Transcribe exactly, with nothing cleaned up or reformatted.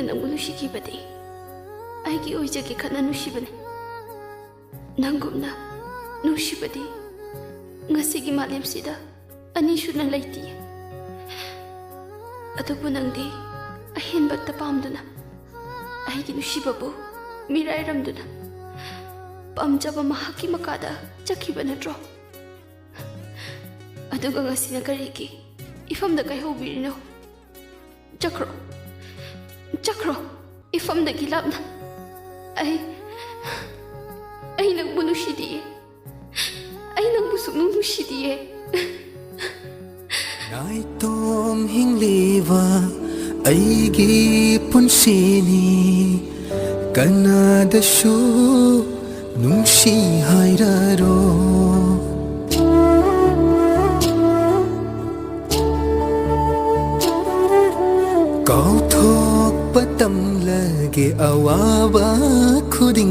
ꯅꯪꯕꯨ ꯅꯨꯡꯁꯤꯈꯤꯕꯗꯤ ꯑꯩꯒꯤ ꯑꯣꯏꯖꯒꯦ ꯈꯟꯅ ꯅꯨꯡꯁꯤꯕꯅꯤ꯫ ꯅꯪꯒꯨꯝꯅ ꯅꯨꯡꯁꯤꯕꯗꯤ ꯉꯁꯤꯒꯤ ꯃꯥꯂꯦꯝꯁꯤꯗ ꯑꯅꯤꯁꯨꯅ ꯂꯩꯇꯤꯌꯦ꯫ ꯑꯗꯨꯕꯨ ꯅꯪꯗꯤ ꯑꯍꯦꯟꯕꯇ ꯄꯥꯝꯗꯨꯅ ꯑꯩꯒꯤ ꯅꯨꯡꯁꯤꯕꯕꯨ ꯃꯤꯔꯥꯏꯔꯝꯗꯨꯅ ꯄꯥꯝꯖꯕ ꯃꯍꯥꯛꯀꯤ ꯃꯀꯥꯗ ꯆꯠꯈꯤꯕ ꯅꯠꯇ꯭ꯔꯣ? ꯑꯗꯨꯒ ꯉꯁꯤꯅ ꯀꯔꯤꯒꯤ ꯏꯐꯝꯗ ꯀꯥꯏꯍꯧꯕꯤꯔꯤꯅꯣ? ꯆꯠꯈ꯭ꯔꯣ, ꯆꯠꯈ꯭ꯔꯣ, ꯏꯐꯝꯗꯒꯤ ꯂꯥꯞꯅ꯫ ꯑꯩ, ꯑꯩ ꯅꯪꯕꯨ ꯅꯨꯡꯁꯤꯗꯤꯌꯦ꯫ ꯑꯩ ꯅꯪꯕꯨ ꯁꯨꯛꯅꯨꯡ ꯅꯨꯡꯁꯤꯗꯤꯌꯦ꯫ ꯅꯥꯏꯇꯣꯝ ꯍꯤꯡꯂꯤꯕ ꯑꯩꯒꯤ ꯄꯨꯟꯁꯤꯅꯤ, ꯀꯅꯥꯗꯁꯨ ꯅꯨꯡꯁꯤ ꯍꯥꯏꯔꯔꯣ꯫ ꯀꯥꯎꯊꯣꯛꯄ ꯇꯝꯂꯒꯦ ꯑꯋꯥꯕ ꯈꯨꯗꯤꯡ